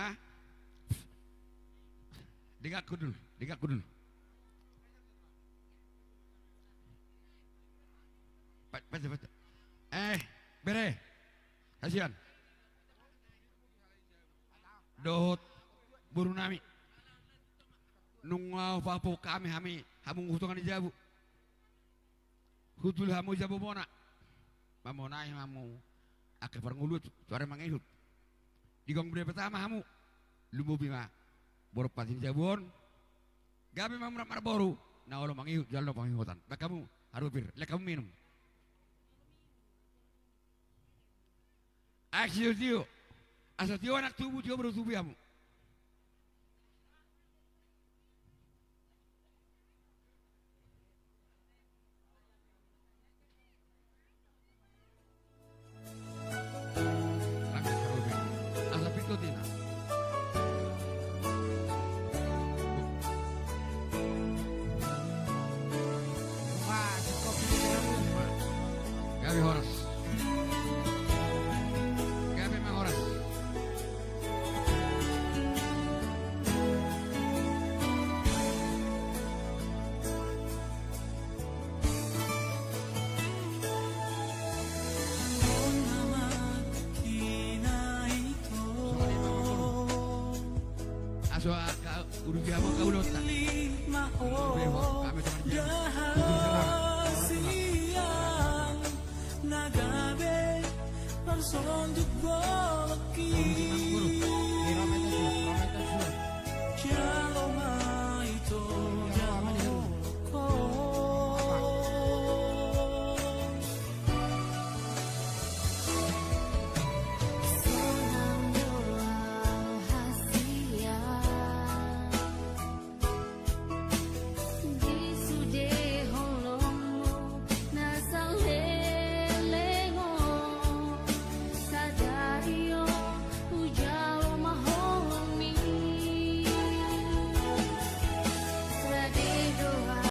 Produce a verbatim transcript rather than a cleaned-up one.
Hah? Dengarkan dulu, dengarkan dulu. Pa-, pacak, pacak. Eh, bere. Hasian. Dohot boru nami. Nunga hupapokhon hami, hami hamu tu tonga ni jabu. Hundul hamu di jabu bona. Mamonai hamu angka parngoluon tu ari mangihut. Digomgom Debata ma hamu. Lumobi ma boru pati ni jabu on. Gabe ma hamu marboru. Na olo mangihut jala na pangihuton. Bahen hamu, haru pir, lehon hamu minum. Aek sitio-tio. Asa tio anak tubu, tio boru tubu hamu. Asa pinto tina. Gabe horas. Gabe ma horas. Aso angka urupi hamu angka ulaonta.